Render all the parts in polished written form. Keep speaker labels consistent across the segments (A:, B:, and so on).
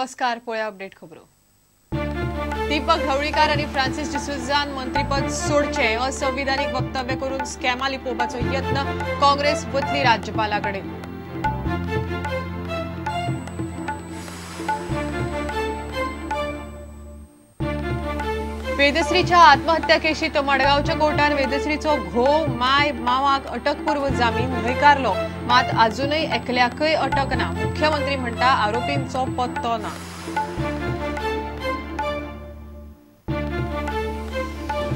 A: नमस्कार, पळया अपडेट खबरो। दीपक ढवळीकार आणि फ्रान्सिस डिसोझान मंत्रीपद सोडचे असंविधानिक वक्तव्य करून स्कॅमा लिपोवपाचो यत्न, काँग्रेस वतली राज्यपालाकडे। वेदश्रीच्या आत्महत्या केशीत मडगांवच्या कोर्टान वेदश्रीचो घोव my मावाक अटकपूर्व जामीन न्हयकारलो, मात अजूनय एकल्याकय अटक ना। मुख्यमंत्री म्हणटा आरोपींचो पत्तो ना।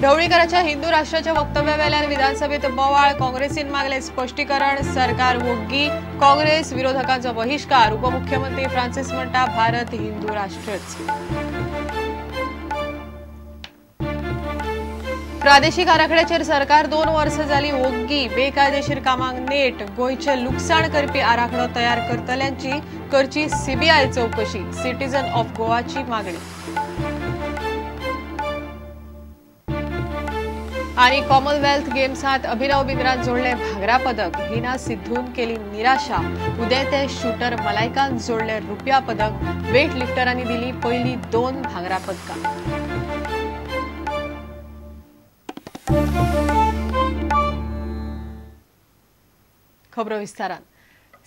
A: ढवळीकराच्या हिंदू राष्ट्राच्या वक्तव्यावेल्यान विधानसभेत बोवाळ, काँग्रेसीन मागले स्पश्टीकरण, सरकार वोग्गी, काँग्रेस विरोधकांचो बहिष्कार। उपमुख्यमंत्री फ्रान्सिस म्हणटा भारत हिंदू राष्ट्रच। प्रादेशिक आराखड्याचेर सरकार 2 वर्सां जाली वोग्गी, बेकायदेशीर कामांक नेट, गोंयचें लुकसाण करपी आराखडो तयार करतल्यांची करची सीबीआय चवकशी, सिटीजन ऑफ गोवाची मागणी। आणि कॉमनवेल्थ गेम्सात अभिनव बिंद्रान जोडले भांगरा पदक, हिना सिद्धून केली निराशा, उदेते शूटर मलायकान जोडले रुपया पदक, वेट लिफ्टरांनी दिली पहिली 2 भांगरा पदकां। खबरो विस्तारान।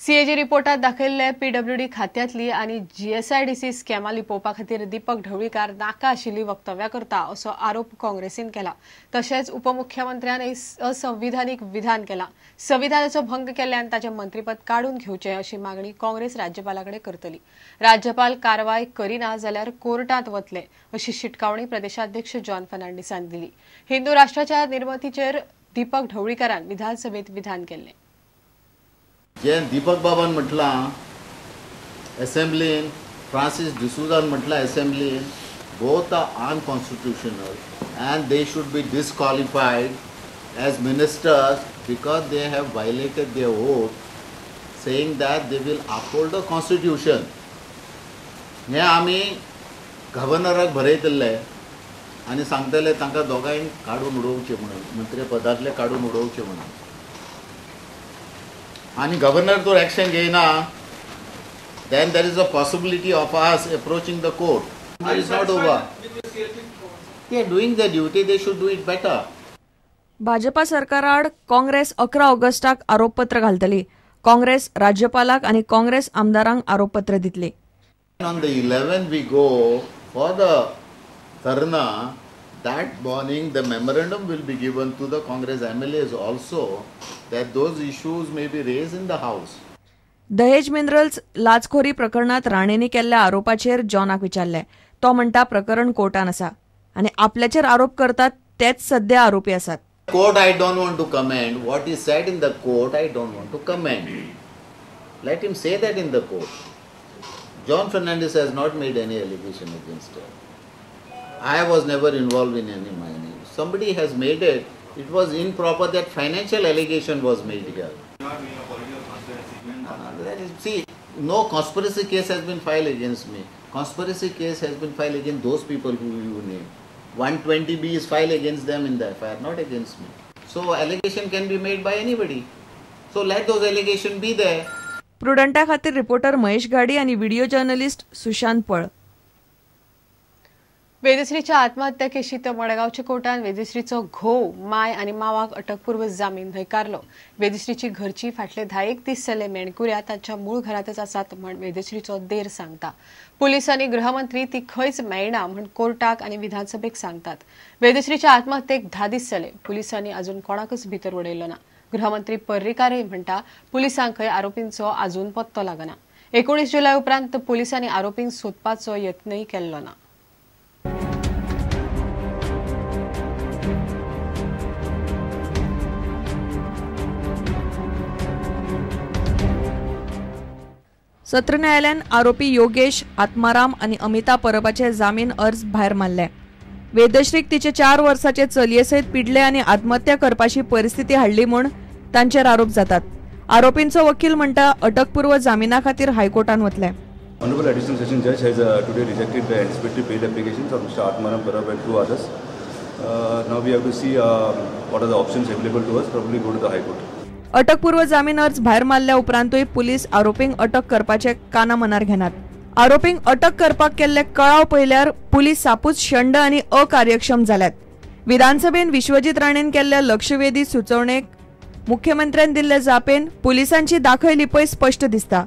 A: सीएजी रिपोर्टात दाखयल्ले पीडब्ल्यूडी खात्यांतली आनी जीएसआयडीसी स्कॅमा लिपोवपा खातीर दीपक ढवळीकार नाका आशिल्ली वक्तव्यां करता असो आरोप काँग्रेसीन केला। तशेंच उपमुख्यमंत्र्यान असंविधानीक विधान केलां। संविधानाचो भंग केल्ल्यान ताचें मंत्रीपद काडून घेवचें अशी मागणी काँग्रेस राज्यपाला कडेन करतली। राज्यपाल कारवाय करिना जाल्यार कोर्टांत वतले अशी शिटकावणी प्रदेशाध्यक्ष जॉन फर्नांडीसान दिली। हिंदू राष्ट्राच्या निर्मितीचेर दीपक ढवळीकारान विधानसभेत विधान केल्लें।
B: जे दीपक बाबान म्हटलां एसेंब्लीन, Francis डिसोझान म्हटलां एसेंब्लीन, both are unconstitutional and they should be disqualified as ministers because they have violated their oath saying that they will uphold the constitution. हें आमी गव्हर्नराक बरयतले आनी सांगतले तांकां दोगांय काडून उडोवचें म्हणून, मंत्रीपदांतले काडून उडोवचें म्हणून। आनी गव्हर्नर जर एक्शन घेयना then there is a possibility of us approaching the court. It is not over. They are doing their duty, they should do it better.
C: Bhajpa सरकाराआड Congress 11 ऑगस्टाक आरोपपत्र घालतली। काँग्रेस राज्यपालाक आनी काँग्रेस आमदारांक आरोपपत्र दितली।
B: On the 11th we go for the dharna. That morning the memorandum will be given to the Congress MLAs also that those issues may be raised in the house.
C: Dahej minerals लाचखोरी प्रकरणात राणेंनी केल्ल्या आरोपाचेर जॉनाक विचारले। तो म्हणटा प्रकरण कोर्टान आसा आनी आपल्याचेर आरोप करतात तेच सध्या आरोपी आसात।
B: Court I don't want to comment. What is said in the court I don't want to comment. Let him say that in the court. John Fernandes has not made any allegation against him. I was never involved in any mining. Somebody has made it. It was improper that financial allegation was made here. See, no conspiracy case has been filed against me. Conspiracy case has been filed against those people who you name. 120B is filed against them in the FIR, not against me. So allegation can be made by anybody. So let those allegation be there.
C: प्रुडंटा खातीर reporter Mahesh गाडी आणि video journalist Sushant पळ।
A: वेदश्रीच्या आत्महत्या केशीत मडगांवच्या कोर्टान वेदश्रीचो घोव my आनी मावाक अटकपूर्व जामीन न्हयकारलो। वेदश्रीची घरची फाटले 10 दीस जाले मेणकुऱ्या तांच्या मूळ घरांतच आसात म्हण वेदश्रीचो देर सांगता। पुलीस आनी गृहमंत्री ती खंयच मेळना म्हण कोर्टाक आनी विधानसभेक सांगतात। वेदश्रीच्या आत्महत्येक 10 दीस जाले, पुलिसांनी अजून कोणाकच भितर उडयलो ना। गृहमंत्री पर्रीकारय म्हणटा पुलिसांकय आरोपींचो अजून पत्तो लागना। 19 जुलय उपरांत पुलिसांनी आरोपींक सोदपाचो यत्नय केल्लो ना।
C: सत्र न्यायालयान आरोपी योगेश आत्माराम आनी अमिता परबाचे जामीन अर्ज भायर मारले। वेदश्रीक तिचे 4 वर्साचे चलये सयत पिडले आनी आत्महत्या करपाची परिस्थिती हाडली म्हूण तांचेर आरोप जातात। आरोपींचो वकील म्हणटा अटकपूर्व जामिना खातीर हायकोर्टान वतले।
D: Honorable Additional Session Judge has today rejected the anticipatory bail applications of Mr. Atmaram Parab and 2 others. Now we have to see what are the options available to us. Probably go to the High Court.
C: अटकपूर्व जामीन अर्ज भायर मारल्या उपरांतूय police आरोपींक अटक करपाचे काना मनार घेनात। आरोपींक अटक करपाक केल्ले कळाव पळयल्यार पुलीस सापूच शंड आनी अकार्यक्षम जाल्यात. विधानसभेन विश्वजीत राणेन केल्ल्या लक्षवेधी सुचोवणेक मुख्यमंत्र्यान दिल्ले जापेन पुलिसांची दाखय लिपय स्पश्ट दिसता.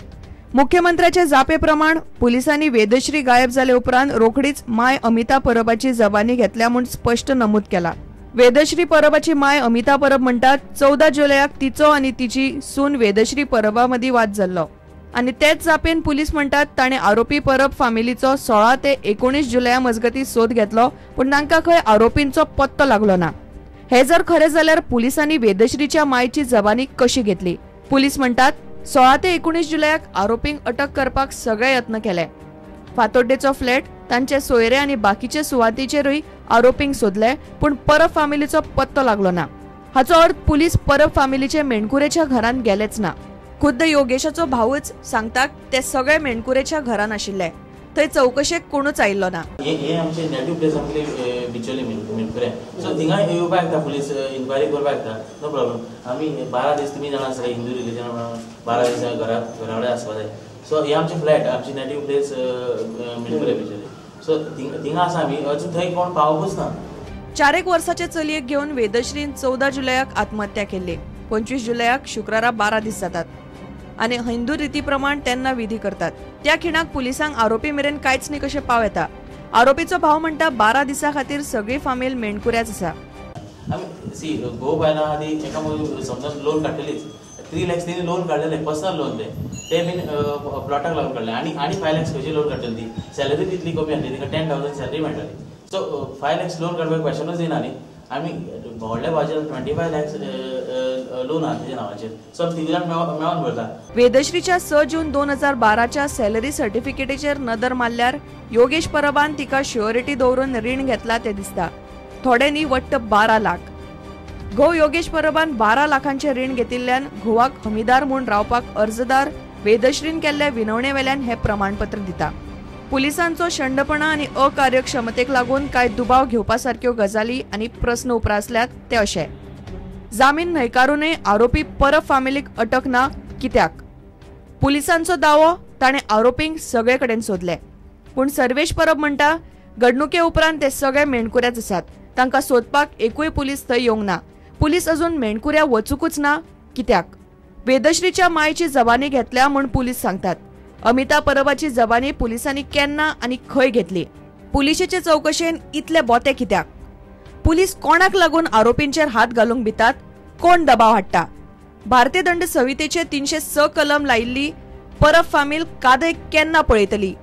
C: मुख्यमंत्र्याचे जापे प्रमाण पुलिसांनी वेदश्री गायब जाले उपरांत रोखडीच माय अमिता परबाची जबानी घेतल्या म्हूण स्पश्ट नमूद केला. वेदश्री परबाची माय अमिता परब म्हणटात 14 जुलयाक तिचो आनी तिची सून वेदश्री परबा मदीं वाद जाल्लो आनी तेच जापेन पुलीस म्हणटात ताणें आरोपी परब फामिलीचो 16 ते 19 जुलया मजगतीं सोद घेतलो, पूण तांकां खंय आरोपींचो पत्तो लागलो ना. हे जर खरें जाल्यार पुलिसांनी वेदश्रीच्या मायची जबानी कशी घेतली? पुलीस म्हणटात 16 ते 19 जुलयाक आरोपींक अटक करपाक सगळे यत्न केले. फातोड्डेचो फ्लॅट, तांचे सोयरे आनी बाकीचे सुवातीचेरूय आरोपींक सोदले, पूण परब फामिलीचो पत्तो लागलो ना. हाचो अर्थ पुलीस परब फामिलीचे मेणकुरेच्या घरांत गेलेच ना. खुद्द योगेशाचो भावूच सांगता ते सगळे मेणकुरेच्या घरान आशिल्ले, थंय चवकशेक कोणूच आयिल्लो ना.
E: हे आमचे नेटिव्ह प्लेस आमचे बिचोली मेणकुरे, सो थिंगा येवपाक येता पुलीस इन्क्वायरी करपाक येता, नो प्रॉब्लम. आमी 12 दीस तुमी जाणा आसता हिंदू रिलीजन 12 दीस घरात घरा कडेन आसपाक जाय. सो हे आमचे फ्लॅट, आमची native place Menkure Bicholim, so थिंगा आसा आमी, अजून थंय कोण पावकूच ना.
C: 4 वर्साचे चलयेक घेवन वेदश्रीन 14 जुलयाक आत्महत्या केल्ली. 25 जुलयाक शुक्रारा 12 दीस जातात आनी हिंदू रिती प्रमाण तेन्ना विधी करतात. त्या खिणाक पुलिसांक आरोपी मेरेन कांयच न्ही कशें पाव येता. आरोपीचो भाव म्हणटा 12 दिसां खातीर सगळी फामील मेणकुऱ्याच आसा.
E: आमी सी घोव बायलां आहा ती एका समजा लोन काडटलीच, 3 लॅक्स तेणी लोन काडलेले, पर्सनल लोन ते बीन प्लॉटाक लागून काडले आनी 5 लॅक्स खंयचे लोन काडटली ती, सॅलरी तितली कमी आसली, तिका 10,000 सॅलरी मेळटाली. सो 5 लॅक्स लोन काडपाक क्वेशनूच येना न्ही. आमी व्हडल्या भावाचेर 25 लॅक्स लोन आहा तेच्या नांवाचेर, सो तिग जाण मेळोन भरता.
C: वेदश्रीच्या 6 जून 2012च्या सॅलरी सर्टिफिकेटीचेर नदर मारल्यार योगेश परबान तिका श्युअरिटी दवरून रीण घेतला ते दिसता. थोडे न्ही, वट्ट 12 लाख. घोव योगेश परबान 12 लाखांचे रीण घेतिल्ल्यान घोवाक हमीदार म्हूण रावपाक अर्जदार वेदश्रीन केल्ल्या विनवणे वेल्यान हे प्रमाणपत्र दिता. पुलिसांचो शंडपणा आनी अकार्यक्षमतेक लागून कांय दुबाव घेवपा सारक्यो गजाली आनी प्रस्न उप्रासल्यात ते अशे: जामीन न्हयकारूनय आरोपी परब फामिलीक अटक ना कित्याक? पुलिसांचो दावो ताणें आरोपींक सगळे कडेन सोदले, पूण सर्वेश परब म्हणटा घडणुके उपरांत ते सगळे मेणकुऱ्याच आसात, तांकां सोदपाक एकूय पुलीस थंय येवंक ना. पुलीस अजून मेणकुऱ्या वचुकूच ना कित्याक? वेदश्रीच्या मायची जबानी घेतल्या म्हूण पुलीस सांगतात. अमिता परबाची जबानी पुलिसांनी केन्ना आनी खंय घेतली? पुलिशेचे चवकशेन इतले बोते कित्याक? पुलीस कोणाक लागून आरोपींचेर हात घालूंक भितात? कोण दबाव हाडटा? भारतीय दंड संहितेचे 306 कलम लायिल्ली परब फामील कादय केन्ना पळयतली?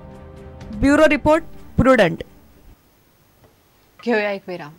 C: Bureau report, Prudent.
A: घेऊया एक विराम.